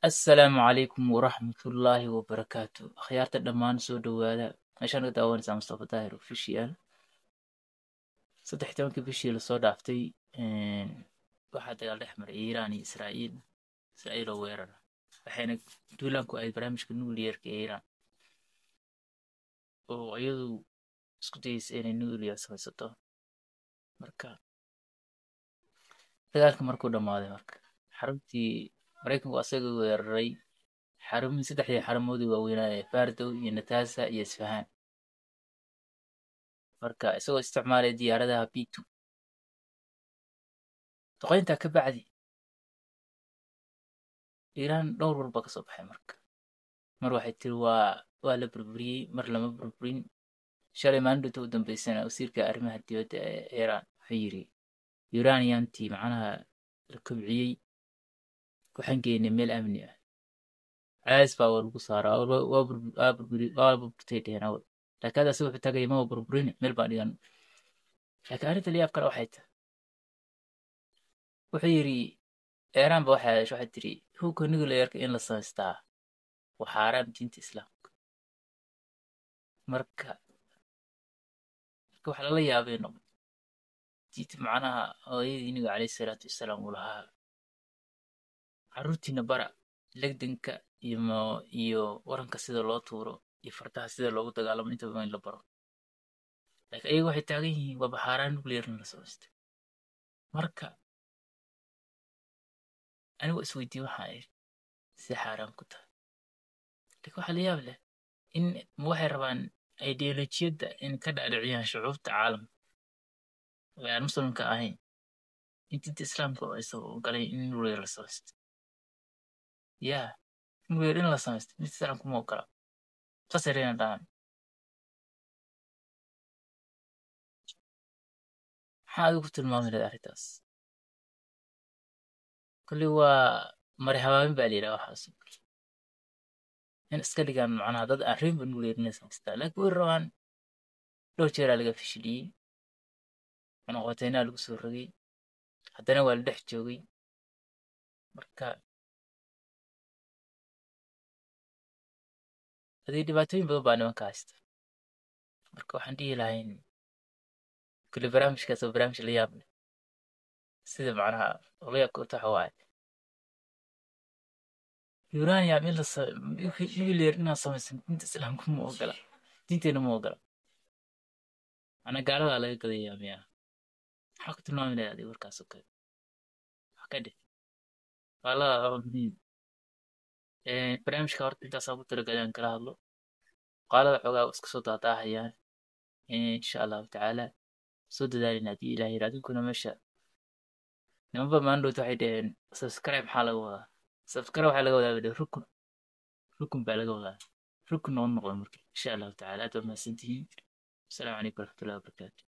Assalaamu calaykum waraxmatullaahi wabarakaatu. Akhyaarta dhammaan, soo dhowaada. Meeshaan ka daawanaysaa Mustafa Daahir Official. 13-kii bishii lasoo dhaaftay waxaa dagaal dhex maray Iiraan iyo Israa'iil, Israa'iil oo weerara, waxayna duulaan ku ahayd barnaamijka nuclearka ee Iiraan, oo iyadu isku dayeysa inay nuclear samaysato. Marka dagaalka markuu dhammaaday, marka xaruntii Maraykanku asaga weeraray xarumihii, saddexdii xarumoodii waaweynaa ee Fardow iyo Natanz iyo Isfahan, marka isagoo isticmaalaya diyaaradaha B-2. Duqeyntaa ka bacdi Iiraan dhowr walba ka soo baxay. Marka mar waxay tiri waa la burburiyey, mar lama burburin. Shalay maalin dhinta u dambeysana wasiirka arrimaha dibadda ee Iiraan wuxuu yiri uraniumtii macnaha la kobciyey waxaan geynay meel amni ah. Cadaadis baa waa lagu saaraa, waa la burburtay dheheen awal, laakiin hadda asaga wuxuu tagay ma burburin, meel baa dhigan. Laakiin arrinta layaab kale waxay tahay, wuxuu yiri Iiraan ba waxay tiri hubka nuclearka in la samaystaa waa xaaraam diinta Islaamka. Marka waxa lala yaabay noqon diinta macnaha hooyadii Nabiga caleyhi salaatu wasalaam uu lahaa carruurtiina bara legdanka iyo waranka sida loo tuuro iyo fardaha sida loogu dagaalamo, intaba in la baro. Laakiin ayaga waxay taagan yihiin waa xaaraan nuclear in la samaystay. Marka anigu isweydiin waxaan iri si xaaraan ku tahay? Laakiin waxaa la yaab leh in ma waxay rabaan ideolojiyadda in ka dhaadhiciyaan shucuubta caalamka oo aan muslimka ahayn in diinta Islaamka oo aysan ogolayn in nuclear la samaysto. Yaa nuclear in la samaysto diinta Islaamka ma ogola, saasay reena dhahaan. Maxaa adigu ku tilmaami lahayd arrintaas? Kulli waa mari habaabin baa la yidhaha waxaas oo kale, in iska dhigaan macnaha dad aan rabinba nuclear inay samaystaan, laakiin way rabaan. Dhowr jeeraa laga fashiliyey, cunaqabateynaa lagu soo rogay, haddana waa la dhex joogay. Marka adii dhibaatooyin badan baa nimanka haysta. Marka waxaan dhihi lahayn kulli barnaamijkaas waa barnaamij la yaab leh. Sida macnaha la yaabka u taxa waaye uranium in la nuclear inaad samaysan diinta Islaamka ma ogola, diinteena ma ogola. Macnaa gaaladaa laga gadayaa miyaa? Maxaa ku tilmaami lahayd adiga warkaas oo kale? Wax ka dheh waalada waa muhiim. Barnaamijka horta intaasaan ku talagalay aan kala hadlo. Qaalada xoogaa waa iska soo daadaahayaan. Insha Allahu tacaala soo dadaalina haddii Ilaah yidhi. Adinkuna meesha nimanba maalin dhowta waxay dhaheen subscribe maxaa laga wadaa? Subscribe waxaa laga wadaa bay dhaheen rukun, rukun baa laga wadaa, rukun noo noqdo. Marka insha Allahu tacaala aad baa mahadsantihiin. Asalaamu calaykum waraxmatullahi wabarakaatu.